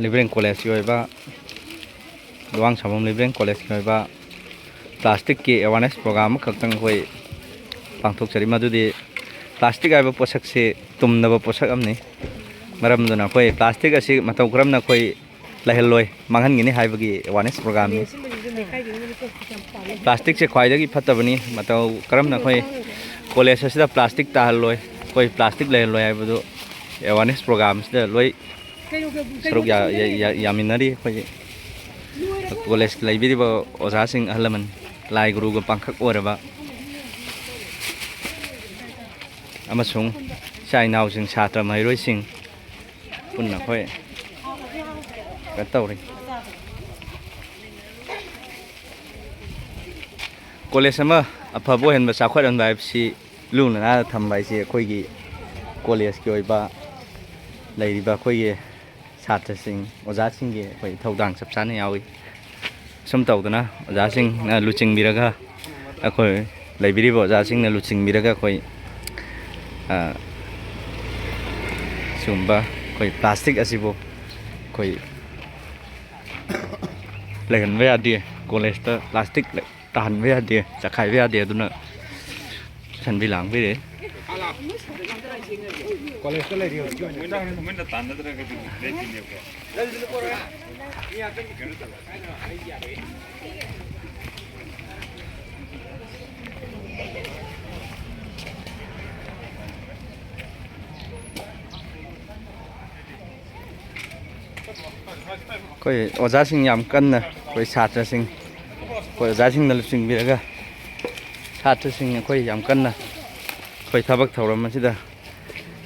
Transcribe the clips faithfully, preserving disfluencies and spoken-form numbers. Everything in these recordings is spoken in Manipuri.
ꯂꯤꯕꯔꯦꯟ ꯀꯣꯂꯦꯖꯀꯤ ꯑꯣꯏꯕ, ꯂꯨꯋꯥꯡꯁꯥꯡꯕꯝ ꯂꯤꯕꯔꯦꯟ ꯀꯣꯂꯦꯖꯀꯤ ꯑꯣꯏꯕ ꯄ꯭ꯂꯥꯁꯇꯤꯛꯀꯤ ꯑꯦꯋꯥꯔꯅꯦꯁ ꯄ꯭ꯔꯣꯒ꯭ꯔꯥꯝ ꯑꯃꯈꯛꯇꯪ ꯑꯩꯈꯣꯏ ꯄꯥꯡꯊꯣꯛꯆꯔꯤ꯫ ꯃꯗꯨꯗꯤ ꯄ꯭ꯂꯥꯁꯇꯤꯛ ꯍꯥꯏꯕ ꯄꯣꯠꯁꯛꯁꯤ ꯇꯨꯝꯗꯕ ꯄꯣꯠꯁꯛ ꯑꯃꯅꯤ꯫ ꯃꯔꯝ ꯑꯗꯨꯅ ꯑꯩꯈꯣꯏ ꯄ꯭ꯂꯥꯁꯇꯤꯛ ꯑꯁꯤ ꯃꯇꯧ ꯀꯔꯝꯅ ꯑꯩꯈꯣꯏ ꯂꯩꯍꯜꯂꯣꯏ, ꯃꯥꯡꯍꯟꯒꯅꯤ ꯍꯥꯏꯕꯒꯤ ꯑꯦꯋꯥꯔꯅꯦꯁ ꯄ꯭ꯔꯣꯒ꯭ꯔꯥꯝꯅꯤ꯫ ꯄ꯭ꯂꯥꯁꯇꯤꯛꯁꯦ ꯈ꯭ꯋꯥꯏꯗꯒꯤ ꯐꯠꯇꯕꯅꯤ꯫ ꯃꯇꯧ ꯀꯔꯝꯅ ꯑꯩꯈꯣꯏ ꯀꯣꯂꯦꯖ ꯑꯁꯤꯗ ꯄ꯭ꯂꯥꯁꯇꯤꯛ ꯇꯥꯍꯜꯂꯣꯏ, ꯑꯩꯈꯣꯏ ꯄ꯭ꯂꯥꯁꯇꯤꯛ ꯂꯩꯍꯜꯂꯣꯏ ꯍꯥꯏꯕꯗꯨ ꯑꯦꯋꯥꯔꯅꯦꯁ ꯄ꯭ꯔꯣꯒ꯭ꯔꯥꯝꯁꯤꯗ ꯂꯣꯏ ꯁꯔꯨꯛ ꯌꯥ-, ꯌꯥ-, ꯌꯥ-, ꯌꯥꯃꯤꯟꯅꯔꯤ꯫ ꯑꯩꯈꯣꯏꯒꯤ ꯀꯣꯂꯦꯖ ꯂꯩꯕꯤꯔꯤꯕ ꯑꯣꯖꯥꯁꯤꯡ, ꯑꯍꯜ ꯂꯃꯟ, ꯂꯥꯏ ꯒꯨꯔꯨꯒ ꯄꯥꯡꯈꯛ ꯑꯣꯏꯔꯕ ꯑꯃꯁꯨꯡ ꯏꯆꯥ ꯏꯅꯥꯎꯁꯤꯡ, ꯁꯥꯇ꯭ꯔ ꯃꯍꯩꯔꯣꯏꯁꯤꯡ ꯄꯨꯟꯅ ꯑꯩꯈꯣꯏ ꯀꯩꯅꯣ ꯇꯧꯔꯤ꯫ ꯀꯣꯂꯦꯖ ꯑꯃ ꯑꯐꯕ ꯑꯣꯏꯍꯟꯕ, ꯆꯥꯎꯈꯠꯍꯟꯕ ꯍꯥꯏꯕꯁꯤ ꯂꯨꯅ ꯅꯥꯟꯅ ꯊꯝꯕ ꯍꯥꯏꯁꯤ ꯑꯩꯈꯣꯏꯒꯤ ꯀꯣꯂꯦꯖꯀꯤ ꯑꯣꯏꯕ ꯂꯩꯔꯤꯕ ꯑꯩꯈꯣꯏꯒꯤ ꯁꯥꯇ꯭ꯔꯁꯤꯡ, ꯑꯣꯖꯥꯁꯤꯡꯒꯤ ꯑꯩꯈꯣꯏ ꯊꯧꯗꯥꯡ ꯆꯞ ꯆꯥꯅ ꯌꯥꯎꯏ꯫ ꯁꯨꯝ ꯇꯧꯗꯅ ꯑꯣꯖꯥꯁꯤꯡꯅ ꯂꯨꯆꯤꯡꯕꯤꯔꯒ, ꯑꯩꯈꯣꯏ ꯂꯩꯕꯤꯔꯤꯕ ꯑꯣꯖꯥꯁꯤꯡꯅ ꯂꯨꯆꯤꯡꯕꯤꯔꯒ ꯑꯩꯈꯣꯏ, ꯑ, ꯁꯤꯒꯨꯝꯕ ꯑꯩꯈꯣꯏ ꯄ꯭ꯂꯥꯁꯇꯤꯛ ꯑꯁꯤꯕꯨ ꯑꯩꯈꯣꯏ ꯂꯩꯍꯟꯕ ꯌꯥꯗꯦ꯫ ꯀꯣꯂꯦꯖꯇ ꯄ꯭ꯂꯥꯁꯇꯤꯛ ꯂꯩ-, ꯇꯥꯍꯟꯕ ꯌꯥꯗꯦ, ꯆꯈꯥꯏꯕ ꯌꯥꯗꯦ꯫ ꯑꯗꯨꯅ ꯁꯟꯕꯤ ꯂꯥꯡꯕꯤꯔꯦ꯫ ꯀꯣꯂꯦꯖꯇ ꯂꯩꯔꯤ ꯍꯧꯖꯤꯛꯀꯤ ꯑꯣꯏꯅ꯫ ꯃꯣꯏꯅ ꯇꯥꯟꯅꯗ꯭ꯔꯒꯗꯤ ꯂꯦꯞꯄꯤꯅꯦꯕꯀꯣ꯫ ꯑꯩꯈꯣꯏ ꯑꯣꯖꯥꯁꯤꯡ ꯌꯥꯝ ꯀꯟꯅ, ꯑꯩꯈꯣꯏ ꯁꯥꯇ꯭ꯔꯁꯤꯡ, ꯑꯩꯈꯣꯏ ꯑꯣꯖꯥꯁꯤꯡꯅ ꯂꯨꯆꯤꯡꯕꯤꯔꯒ, ꯁꯥꯇ꯭ꯔꯁꯤꯡ ꯑꯩꯈꯣꯏ ꯌꯥꯝ ꯀꯟꯅ ꯑꯩꯈꯣꯏ ꯊꯕꯛ ꯊꯧꯔꯝ ꯑꯁꯤꯗ,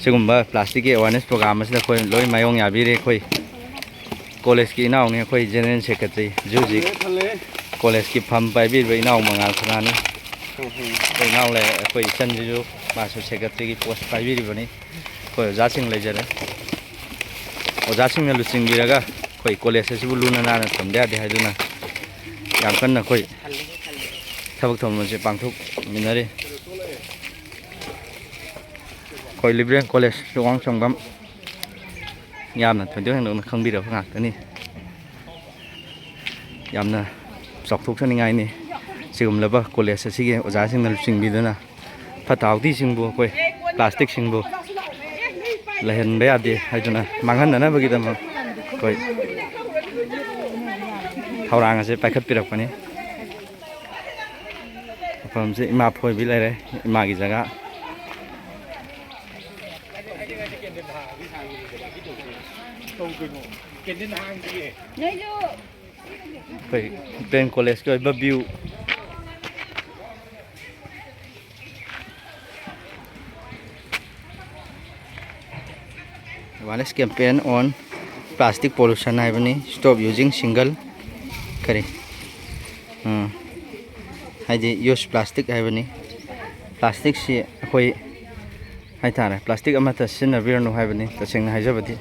ꯁꯤꯒꯨꯝꯕ ꯄ꯭ꯂꯥꯁꯇꯤꯛꯀꯤ ꯑꯦꯋꯥꯔꯅꯦꯁ ꯄ꯭ꯔꯣꯒ꯭ꯔꯥꯝ ꯑꯁꯤꯗ ꯑꯩꯈꯣꯏ ꯂꯣꯏ ꯃꯥꯏꯌꯣꯡ ꯌꯥꯕꯤꯔꯦ꯫ ꯑꯩꯈꯣꯏ ꯀꯣꯂꯦꯖꯀꯤ ꯏꯅꯥꯎꯅꯤ, ꯑꯩꯈꯣꯏ ꯖꯦꯅꯔꯦꯜ ꯁꯦꯀ꯭ꯔꯦꯇꯔꯤ, ꯍꯧꯖꯤꯛ ꯍꯧꯖꯤꯛ ꯀꯣꯂꯦꯖꯀꯤ ꯐꯝ ꯄꯥꯏꯕꯤꯔꯤꯕ ꯏꯅꯥꯎ ꯃꯉꯥꯜ ꯁꯅꯥꯅꯤ꯫ ꯑꯩꯈꯣꯏ ꯏꯅꯥꯎ ꯂꯩ, ꯑꯩꯈꯣꯏ ꯏꯆꯟꯁꯤꯁꯨ ꯃꯥꯁꯨ ꯁꯦꯀ꯭ꯔꯦꯇꯔꯤꯒꯤ ꯄꯣꯁ ꯄꯥꯏꯕꯤꯔꯤꯕꯅꯤ꯫ ꯑꯩꯈꯣꯏ ꯑꯣꯖꯥꯁꯤꯡ ꯂꯩꯖꯔꯦ꯫ ꯑꯣꯖꯥꯁꯤꯡꯅ ꯂꯨꯆꯤꯡꯕꯤꯔꯒ ꯑꯩꯈꯣꯏ ꯀꯣꯂꯦꯖ ꯑꯁꯤꯕꯨ ꯂꯨꯅ ꯅꯥꯟꯅ ꯊꯝꯗ ꯌꯥꯗꯦ ꯍꯥꯏꯗꯨꯅ ꯌꯥꯝ ꯀꯟꯅ ꯑꯩꯈꯣꯏ ꯊꯕꯛ ꯊꯧꯔꯝ ꯑꯁꯤ ꯄꯥꯡꯊꯣꯛꯃꯤꯟꯅꯔꯤ꯫ ꯑꯩꯈꯣꯏ ꯂꯤꯕꯔꯦꯟ ꯀꯣꯂꯦꯖ ꯂꯨꯋꯥꯡꯁꯥꯡꯕꯝ ꯌꯥꯝꯅ ꯊꯣꯏꯗꯣꯛ ꯍꯦꯟꯗꯣꯛꯅ ꯈꯪꯕꯤꯔꯕ ꯉꯥꯛꯇꯅꯤ꯫ ꯌꯥꯝꯅ ꯆꯥꯎꯊꯣꯛꯆꯅꯤꯡꯉꯥꯏꯅꯤ꯫ ꯁꯤꯒꯨꯝꯂꯕ ꯀꯣꯂꯦꯖ ꯑꯁꯤꯒꯤ ꯑꯣꯖꯥꯁꯤꯡꯅ ꯂꯨꯆꯤꯡꯕꯤꯗꯨꯅ ꯐꯠꯇ ꯍꯥꯎꯗꯤꯁꯤꯡꯕꯨ, ꯑꯩꯈꯣꯏ ꯄ꯭ꯂꯥꯁꯇꯤꯛꯁꯤꯡꯕꯨ ꯂꯩꯍꯟꯕ ꯌꯥꯗꯦ ꯍꯥꯏꯗꯨꯅ ꯃꯥꯡꯍꯟꯅꯅꯕꯒꯤꯗꯃꯛ ꯑꯩꯈꯣꯏ ꯊꯧꯔꯥꯡ ꯑꯁꯦ ꯄꯥꯏꯈꯠꯄꯤꯔꯛꯄꯅꯤ꯫ ꯃꯐꯝꯁꯤ ꯏꯃꯥ ꯐꯣꯏꯕꯤ ꯂꯩꯔꯦ, ꯏꯃꯥꯒꯤ ꯖꯒꯥ꯫ ꯑꯩꯈꯣꯏ ꯗꯤ ꯑꯦꯝ ꯀꯣꯂꯦꯖꯀꯤ ꯑꯣꯏꯕ view. Awareness campaign on plastic pollution ꯍꯥꯏꯕꯅꯤ꯫ Stop using single ꯀꯔꯤ, ꯎꯝ, ꯍꯥꯏꯗꯤ ꯌꯨꯁ ꯄ꯭ꯂꯥꯁꯇꯤꯛ ꯍꯥꯏꯕꯅꯤ꯫ ꯄ꯭ꯂꯥꯁꯇꯤꯛꯁꯤ ꯑꯩꯈꯣꯏ ꯍꯥꯏꯇꯥꯔꯦ, ꯄ꯭ꯂꯥꯁꯇꯤꯛ ꯑꯃꯠꯇ ꯁꯤꯖꯤꯟꯅꯕꯤꯔꯅꯨ ꯍꯥꯏꯕꯅꯤ꯫ ꯇꯁꯦꯡꯅ ꯍꯥꯏꯖꯕꯗꯤ,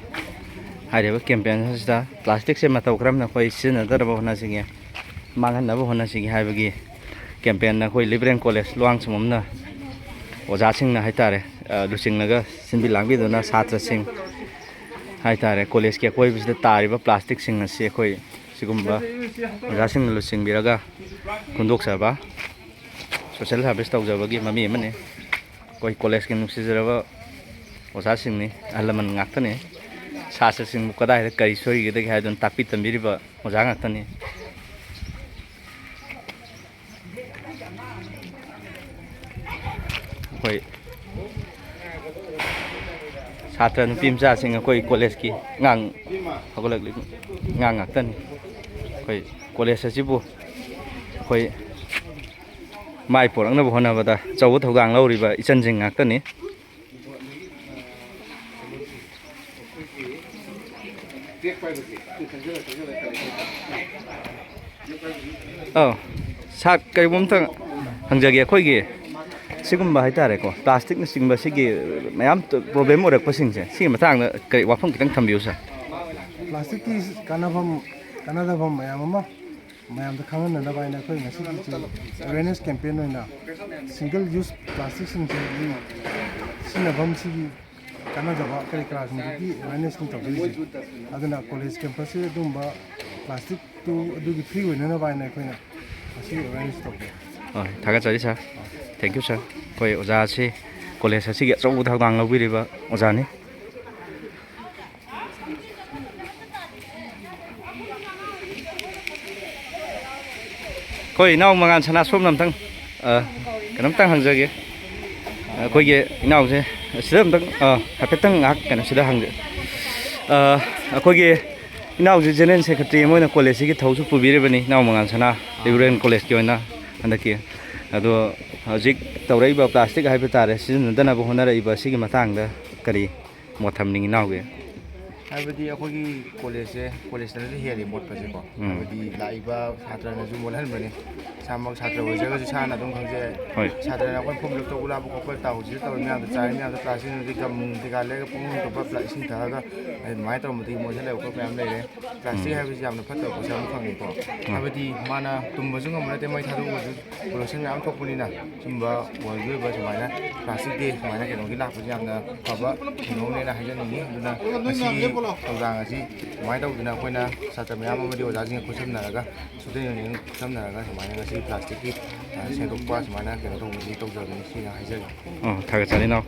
ꯍꯥꯏꯔꯤꯕ ꯀꯦꯝꯄꯦꯟ ꯑꯁꯤꯗ ꯄ꯭ꯂꯥꯁꯇꯤꯛꯁꯦ ꯃꯇꯧ ꯀꯔꯝꯅ ꯑꯩꯈꯣꯏ ꯁꯤꯖꯤꯟꯅꯗꯅꯕ ꯍꯣꯠꯅꯁꯤꯒꯦ, ꯃꯥꯡꯍꯟꯅꯕ ꯍꯣꯠꯅꯁꯤꯒꯦ ꯍꯥꯏꯕꯒꯤ ꯀꯦꯝꯄꯦꯟ ꯑꯩꯈꯣꯏ ꯂꯤꯕꯔꯦꯜ ꯀꯣꯂꯦꯖ ꯂꯨꯋꯥꯡꯁꯥꯡꯕꯝꯅ ꯑꯣꯖꯥꯁꯤꯡꯅ ꯍꯥꯏꯇꯥꯔꯦ, ꯑ, ꯂꯨꯆꯤꯡꯂꯒ ꯁꯤꯟꯕꯤ ꯂꯥꯡꯕꯤꯗꯨꯅ ꯁꯥꯇ꯭ꯔꯁꯤꯡ ꯍꯥꯏꯇꯥꯔꯦ, ꯀꯣꯂꯦꯖꯀꯤ ꯑꯀꯣꯏꯕꯁꯤꯗ ꯇꯥꯔꯤꯕ ꯄ꯭ꯂꯥꯁꯇꯤꯛꯁꯤꯡ ꯑꯁꯤ ꯑꯩꯈꯣꯏ ꯁꯤꯒꯨꯝꯕ ꯑꯣꯖꯥꯁꯤꯡꯅ ꯂꯨꯆꯤꯡꯕꯤꯔꯒ ꯈꯨꯟꯗꯣꯛꯆꯕ, ꯁꯣꯁꯦꯜ ꯁꯥꯔꯚꯤꯁ ꯇꯧꯖꯕꯒꯤ ꯃꯃꯤ ꯑꯃꯅꯤ꯫ ꯑꯩꯈꯣꯏ ꯀꯣꯂꯦꯖꯀꯤ ꯅꯨꯡꯁꯤꯖꯔꯕ ꯑꯣꯖꯥꯁꯤꯡꯅꯤ, ꯑꯍꯜ ꯂꯃꯟ ꯉꯥꯛꯇꯅꯤ꯫ ꯁꯥꯇ꯭ꯔꯁꯤꯡꯕꯨ ꯀꯗꯥꯏꯗ ꯀꯔꯤ ꯁꯣꯏꯒꯗꯒꯦ ꯍꯥꯏꯗꯨꯅ ꯇꯥꯛꯄꯤ ꯇꯝꯕꯤꯔꯤꯕ ꯑꯣꯖꯥ ꯉꯥꯛꯇꯅꯤ꯫ ꯑꯩꯈꯣꯏ ꯁꯥꯇ꯭ꯔ ꯅꯨꯄꯤ ꯃꯆꯥꯁꯤꯡ, ꯑꯩꯈꯣꯏ ꯀꯣꯂꯦꯖꯀꯤ ꯑꯉꯥꯡ, ꯍꯧꯒꯠꯂꯛꯂꯤꯕ ꯑꯉꯥꯡ ꯉꯥꯛꯇꯅꯤ꯫ ꯑꯩꯈꯣꯏ ꯀꯣꯂꯦꯖ ꯑꯁꯤꯕꯨ ꯑꯩꯈꯣꯏ ꯃꯥꯏ ꯄꯨꯔꯛꯅꯕ ꯍꯣꯠꯅꯕꯗ ꯑꯆꯧꯕ ꯊꯧꯗꯥꯡ ꯂꯧꯔꯤꯕ ꯏꯆꯟꯁꯤꯡ ꯉꯥꯛꯇꯅꯤ꯫ ꯑꯧ, ꯁꯥꯔ, ꯀꯔꯤꯒꯨꯝꯕ ꯑꯝꯇ ꯍꯪꯖꯒꯦ꯫ ꯑꯩꯈꯣꯏꯒꯤ ꯁꯤꯒꯨꯝꯕ ꯍꯥꯏꯇꯥꯔꯦꯀꯣ, ꯄ꯭ꯂꯥꯁꯇꯤꯛꯅꯆꯤꯡꯕ ꯁꯤꯒꯤ ꯃꯌꯥꯝ ꯄ꯭ꯔꯣꯕ꯭ꯂꯦꯝ ꯑꯣꯏꯔꯛꯄꯁꯤꯡꯁꯦ, ꯁꯤꯒꯤ ꯃꯇꯥꯡꯗ ꯀꯔꯤ ꯋꯥꯐꯝ ꯈꯤꯇꯪ ꯊꯝꯕꯤꯌꯨ, ꯁꯥꯔ꯫ ꯄ꯭ꯂꯥꯁꯇꯤꯛꯀꯤ ꯀꯥꯟꯅꯐꯝ, ꯀꯥꯟꯅꯗꯐꯝ ꯃꯌꯥꯝ ꯑꯃ ꯃꯌꯥꯝꯗ ꯈꯪꯍꯟꯅꯅꯕ ꯍꯥꯏꯅ ꯑꯩꯈꯣꯏ ꯉꯁꯤꯒꯤ ꯑꯦꯋꯦꯔꯅꯦꯁ ꯀꯦꯝꯄꯦꯟ ꯑꯣꯏꯅ ꯁꯤꯡꯒꯜ ꯌꯨꯁ ꯄ꯭ꯂꯥꯁꯇꯤꯛꯁꯤꯡꯁꯤꯒꯤ ꯁꯤꯖꯤꯟꯅꯐꯝꯁꯤꯒꯤ ꯀꯥꯟꯅꯖꯕ ꯀꯔꯤ ꯀꯔꯥꯁꯤꯡꯗꯨꯒꯤ ꯑꯦꯋꯦꯔꯅꯦꯁꯅꯤ ꯇꯧꯖꯔꯤꯁꯦ꯫ ꯑꯗꯨꯅ ꯀꯣꯂꯦꯖ ꯀꯦꯝꯄꯁꯁꯤꯗ ꯑꯗꯨꯒꯨꯝꯕ ꯄ꯭ꯂꯥꯁꯇꯤꯛꯇꯨ ꯑꯗꯨꯒꯤ ꯐ꯭ꯔꯤ ꯑꯣꯏꯅꯅꯕ ꯍꯥꯏꯅ ꯑꯩꯈꯣꯏꯅ ꯉꯁꯤ ꯑꯦꯋꯦꯔꯅꯦꯁ ꯇꯧꯖꯩ꯫ ꯑ, ꯊꯥꯒꯠꯆꯔꯤ ꯁꯥꯔ꯫ Thank you ꯁꯥꯔ꯫ ꯑꯩꯈꯣꯏ ꯑꯣꯖꯥꯁꯤ ꯀꯣꯂꯦꯖ ꯑꯁꯤꯒꯤ ꯑꯆꯧꯕ ꯊꯧꯗꯥꯡ ꯂꯧꯕꯤꯔꯤꯕ ꯑꯣꯖꯥꯅꯤ꯫ ꯑꯩꯈꯣꯏ ꯏꯅꯥꯎ ꯃꯉꯥꯟ ꯁꯅꯥ, ꯁꯣꯝꯅ ꯑꯝꯇꯪ, ꯑ, ꯀꯩꯅꯣꯝꯇꯪ ꯍꯪꯖꯒꯦ꯫ ꯑꯩꯈꯣꯏꯒꯤ ꯏꯅꯥꯎꯁꯦ ꯁꯤꯗ ꯑꯝꯇꯪ, ꯑ, ꯍꯥꯏꯐꯦꯠꯇꯪ ꯉꯥꯏꯍꯥꯛ ꯀꯩꯅꯣ ꯁꯤꯗ ꯍꯪꯖ-, ꯑ, ꯑꯩꯈꯣꯏꯒꯤ ꯏꯅꯥꯎꯁꯦ ꯖꯦꯅꯔꯦꯜ ꯁꯦꯀ꯭ꯔꯦꯇꯔꯤ ꯑꯃ ꯑꯣꯏꯅ ꯀꯣꯂꯦꯖꯁꯤꯒꯤ ꯊꯧꯁꯨ ꯄꯨꯕꯤꯔꯤꯕꯅꯤ, ꯏꯅꯥꯎ ꯃꯉꯥꯟ ꯁꯅꯥ, ꯔꯤꯕꯔꯦꯟ ꯀꯣꯂꯦꯖꯀꯤ ꯑꯣꯏꯅ ꯍꯟꯗꯛꯀꯤ꯫ ꯑꯗꯣ ꯍꯧꯖꯤꯛ ꯇꯧꯔꯛꯏꯕ ꯄ꯭ꯂꯥꯁꯇꯤꯛ ꯍꯥꯏꯕ ꯇꯥꯔꯦ, ꯁꯤꯖꯤꯟꯅꯗꯅꯕ ꯍꯣꯠꯅꯔꯛꯏꯕ ꯑꯁꯤꯒꯤ ꯃꯇꯥꯡꯗ ꯀꯔꯤ ꯃꯣꯠ ꯊꯝꯅꯤꯡꯉꯤ ꯏꯅꯥꯎꯒꯤ? ꯍꯥꯏꯕꯗꯤ ꯑꯩꯈꯣꯏꯒꯤ ꯀꯣꯂꯦꯖꯁꯦ, ꯀꯣꯂꯦꯖꯇꯅꯁꯨ ꯍꯦꯜꯂꯤ ꯃꯣꯠꯄꯁꯦꯀꯣ꯫ ꯎꯝ꯫ ꯍꯥꯏꯕꯗꯤ ꯂꯥꯛꯏꯕ ꯁꯥꯇ꯭ꯔꯅꯁꯨ ꯃꯣꯠꯍꯟꯕꯅꯤ꯫ ꯏꯁꯥꯃꯛ ꯁꯥꯇ꯭ꯔ ꯑꯣꯏꯖꯔꯒꯁꯨ ꯏꯁꯥꯅ ꯑꯗꯨꯝ ꯈꯪꯖꯩ꯫ ꯍꯣꯏ꯫ ꯁꯥꯇ꯭ꯔꯅ ꯑꯩꯈꯣꯏ ꯐꯣꯝ ꯐꯤꯜ ꯑꯞ ꯇꯧꯕ ꯂꯥꯛꯄ ꯈꯣꯠꯄ ꯇꯧ-, ꯍꯧꯖꯤꯛ ꯇꯧꯔꯤ ꯃꯌꯥꯝꯗꯣ, ꯆꯥꯏꯔꯤ ꯃꯌꯥꯝꯗꯣ, ꯄ꯭ꯂꯥꯁꯇꯤꯛ ꯅꯨꯡꯁꯤ ꯒꯝ ꯀꯩꯀꯥ ꯂꯩꯔꯒ ꯄꯨꯡ ꯑꯃ ꯇꯧꯕ ꯄ꯭ꯂꯥ-, ꯏꯁꯤꯡ ꯊꯛꯑꯒ ꯑꯗꯨꯃꯥꯏꯅ ꯇꯧꯔꯝꯕꯗꯤ ꯃꯣꯠꯁꯤꯜꯂꯛꯑꯦ ꯈꯣꯠꯄ ꯃꯌꯥꯝ ꯂꯩꯔꯦ꯫ ꯄ꯭ꯂꯥꯁꯇꯤꯛ ꯎꯝ꯫ ꯍꯥꯏꯕꯁꯤ ꯌꯥꯝꯅ ꯐꯠꯇꯕ ꯄꯣꯠꯁꯛ ꯑꯃꯈꯛꯅꯤꯀꯣ꯫ ꯎꯝ꯫ ꯍꯥꯏꯕꯗꯤ ꯃꯥꯅ ꯇꯨꯝꯕꯁꯨ ꯉꯝꯕ ꯅꯠꯇꯦ, ꯃꯩ ꯊꯥꯗꯣꯛꯑꯒꯁꯨ ꯄꯣꯂꯨꯁꯟ ꯃꯌꯥꯝ ꯊꯣꯛꯄꯅꯤꯅ ꯁꯨꯝꯕ ꯋꯥꯔꯜꯒꯤ ꯑꯣꯏꯕ ꯁꯨꯃꯥꯏꯅ ꯄ꯭ꯂꯥꯁꯇꯤꯛ ꯗꯦ ꯁꯨꯃꯥꯏꯅ ꯀꯩꯅꯣꯒꯤ ꯂꯥꯛꯄꯁꯦ ꯌꯥꯝꯅ ꯐꯕ ꯊꯧꯔꯝꯅꯦꯅ ꯍꯥꯏꯖꯅꯤꯡꯉꯤ꯫ ꯑꯗꯨꯅ ꯃꯁꯤꯒꯤ ꯊꯧꯗꯥꯡ ꯑꯁꯤ ꯁꯨꯃꯥꯏꯅ ꯇꯧꯗꯅ ꯑꯩꯈꯣꯏꯅ ꯁꯥꯇ꯭ꯔ ꯃꯌꯥꯝ ꯑꯃꯗꯤ ꯑꯣꯖꯥꯁꯤꯡꯒ ꯈꯨꯠꯁꯝꯅꯔꯒ, ꯁ꯭ꯇꯨꯗꯦꯟ ꯌꯨꯅꯤꯌꯟ ꯈꯨꯠꯁꯝꯅꯔꯒ ꯁꯨꯃꯥꯏꯅ ꯉꯁꯤ ꯄ꯭ꯂꯥꯁꯇꯤꯛꯀꯤ, ꯑ, ꯁꯦꯡꯗꯣꯛꯄ ꯁꯨꯃꯥꯏꯅ ꯀꯩꯅꯣ ꯇꯧꯕꯁꯤ ꯇꯧꯖꯕꯅꯤ ꯁꯤꯅ ꯍꯥꯏꯖꯒꯦ꯫ ꯑꯣ, ꯊꯥꯒꯠꯆꯔꯤ ꯏꯅꯥꯎ꯫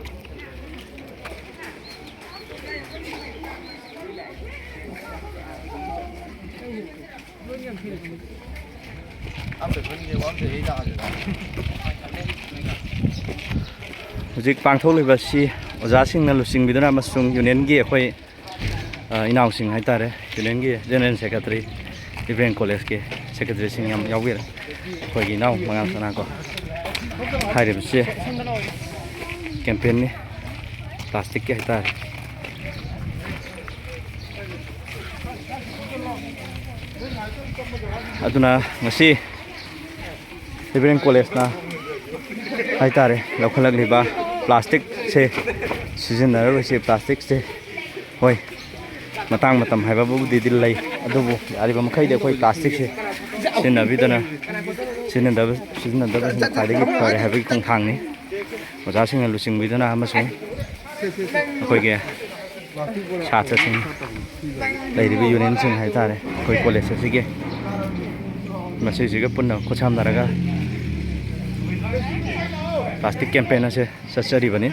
ꯍꯧꯖꯤꯛ ꯄꯥꯡꯊꯣꯛꯂꯤꯕꯁꯤ ꯑꯣꯖꯥꯁꯤꯡꯅ ꯂꯨꯆꯤꯡꯕꯤꯗꯨꯅ ꯑꯃꯁꯨꯡ ꯌꯨꯅꯤꯌꯟꯒꯤ ꯑꯩꯈꯣꯏ, ꯑ, ꯏꯅꯥꯎꯁꯤꯡ ꯍꯥꯏꯇꯥꯔꯦ, ꯌꯨꯅꯤꯌꯟꯒꯤ ꯖꯦꯅꯔꯦꯜ ꯁꯦꯀ꯭ꯔꯦꯇꯔꯤ, ꯏꯕ꯭ꯔꯦꯟ ꯀꯣꯂꯦꯖꯀꯤ ꯁꯦꯀ꯭ꯔꯦꯇꯔꯤꯁꯤꯡ ꯌꯥꯝ ꯌꯥꯎꯕꯤꯔꯦ꯫ ꯑꯩꯈꯣꯏꯒꯤ ꯏꯅꯥꯎ ꯃꯉꯥꯜ ꯁꯅꯥ ꯀꯣ꯫ ꯍꯥꯏꯔꯤꯕꯁꯤ ꯀꯦꯝꯄꯦꯟꯅꯤ, ꯄ꯭ꯂꯥꯁꯇꯤꯛꯀꯤ ꯍꯥꯏꯇꯥꯔꯦ꯫ ꯑꯗꯨꯅ ꯉꯁꯤ ꯏꯕ꯭ꯔꯦꯟ ꯀꯣꯂꯦꯖꯅ ꯍꯥꯏꯇꯥꯔꯦ, ꯂꯧꯈꯠꯂꯛꯂꯤꯕ ꯄ꯭ꯂꯥꯁꯇꯤꯛꯁꯦ ꯁꯤꯖꯤꯟꯅꯔꯔꯣꯏꯁꯤ, ꯄ꯭ꯂꯥꯁꯇꯤꯛꯁꯦ ꯍꯣꯏ, ꯃꯇꯥꯡ ꯃꯇꯝ ꯍꯥꯏꯕꯕꯨꯗꯤ ꯂꯩ, ꯑꯗꯨꯕꯨ ꯌꯥꯔꯤꯕ ꯃꯈꯩꯗꯤ ꯑꯩꯈꯣꯏ ꯄ꯭ꯂꯥꯁꯇꯤꯛꯁꯦ ꯁꯤꯖꯤꯟꯅꯕꯤꯗꯅ, ꯁꯤꯖꯤꯟꯅꯗꯕ, ꯁꯤꯖꯤꯟꯅꯗꯕꯁꯤꯅ ꯈ꯭ꯋꯥꯏꯗꯒꯤ ꯐꯔꯦ ꯍꯥꯏꯕꯒꯤ ꯈꯣꯡꯊꯥꯡꯅꯤ꯫ ꯑꯣꯖꯥꯁꯤꯡꯅ ꯂꯨꯆꯤꯡꯕꯤꯗꯨꯅ ꯑꯃꯁꯨꯡ ꯑꯩꯈꯣꯏꯒꯤ ꯁꯥꯇ꯭ꯔꯁꯤꯡ, ꯂꯩꯔꯤꯕ ꯌꯨꯅꯤꯌꯟꯁꯤꯡ ꯍꯥꯏꯇꯥꯔꯦ, ꯑꯩꯈꯣꯏ ꯀꯣꯂꯦꯖ ꯑꯁꯤꯒꯤ, ꯃꯁꯤꯁꯤꯒ ꯄꯨꯟꯅ ꯈꯨꯠꯁꯝꯅꯔꯒ ꯄ꯭ꯂꯥꯁꯇꯤꯛ ꯀꯦꯝꯄꯦꯟ ꯑꯁꯦ ꯆꯠꯆꯔꯤꯕꯅꯤ꯫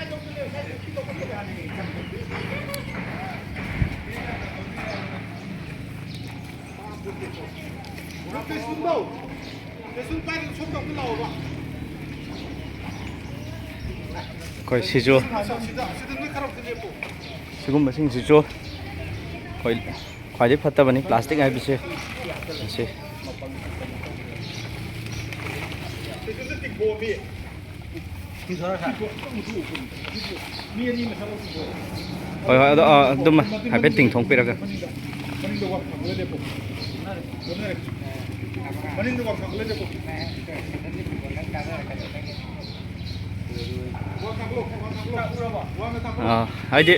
ꯑꯩꯈꯣꯏ ꯁꯤꯁꯨ, ꯁꯤꯒꯨꯝꯕꯁꯤꯡꯁꯤꯁꯨ ꯑꯩꯈꯣꯏ ꯈ꯭ꯋꯥꯏꯗꯒꯤ ꯐꯠꯇꯕꯅꯤ ꯄ꯭ꯂꯥꯁꯇꯤꯛ ꯍꯥꯏꯕꯁꯦ꯫ ꯑꯁꯤ ꯍꯣꯏ, ꯍꯣꯏ, ꯑꯗꯣ, ꯑ, ꯑꯗꯨꯝ ꯍꯥꯏꯐꯦꯠ ꯇꯤꯡꯊꯣꯛꯄꯤꯔꯒ꯫ ꯑ, ꯍꯥꯏꯗꯤ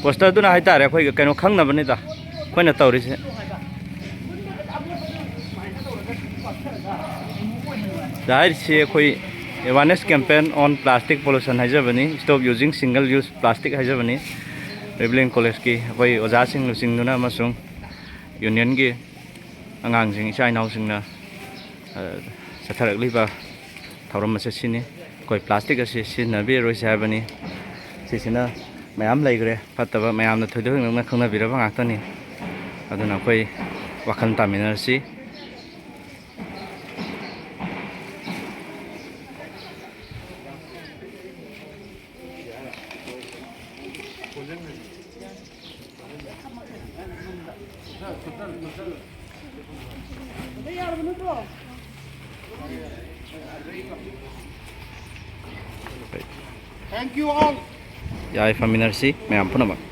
ꯄꯣꯁꯇꯔꯗꯨꯅ ꯍꯥꯏꯇꯥꯔꯦ, ꯑꯩꯈꯣꯏꯒꯤ ꯀꯩꯅꯣ ꯈꯪꯅꯕꯅꯤꯗ ꯑꯩꯈꯣꯏꯅ ꯇꯧꯔꯤꯁꯦ꯫ ꯍꯥꯏꯔꯤꯁꯤ ꯑꯩꯈꯣꯏ awareness campaign on plastic pollution ꯍꯥꯏꯖꯕꯅꯤ, stop using single use plastic ꯍꯥꯏꯖꯕꯅꯤ꯫ ꯔꯤꯕꯂꯤꯡ ꯀꯣꯂꯦꯖꯀꯤ ꯑꯩꯈꯣꯏ ꯑꯣꯖꯥꯁꯤꯡ ꯂꯨꯆꯤꯡꯗꯨꯅ ꯑꯃꯁꯨꯡ ꯌꯨꯅꯤꯌꯟꯒꯤ ꯑꯉꯥꯡꯁꯤꯡ, ꯏꯆꯥ ꯏꯅꯥꯎꯁꯤꯡꯅ, ꯑ, ꯆꯠꯊꯔꯛꯂꯤꯕ ꯊꯧꯔꯝ ꯑꯁꯤ ꯁꯤꯅꯤ꯫ ꯑꯩꯈꯣꯏ ꯄ꯭ꯂꯥꯁꯇꯤꯛ ꯑꯁꯤ ꯁꯤꯖꯤꯟꯅꯕꯤꯔꯔꯣꯏꯁꯦ ꯍꯥꯏꯕꯅꯤ꯫ ꯁꯤꯁꯤꯅ ꯃꯌꯥꯝ ꯂꯩꯈ꯭ꯔꯦ ꯐꯠꯇꯕ, ꯃꯌꯥꯝꯅ ꯊꯣꯏꯗꯣꯛ ꯍꯦꯟꯗꯣꯛꯅ ꯈꯪꯅꯕꯤꯔꯕ ꯉꯥꯛꯇꯅꯤ꯫ ꯑꯗꯨꯅ ꯑꯩꯈꯣꯏ ꯋꯥꯈꯜ ꯇꯥꯃꯤꯟꯅꯔꯁꯤ꯫ Thank you all. ꯌꯥꯏꯐꯃꯤꯟꯅꯔꯁꯤ ꯃꯌꯥꯝ ꯄꯨꯝꯅꯃꯛ꯫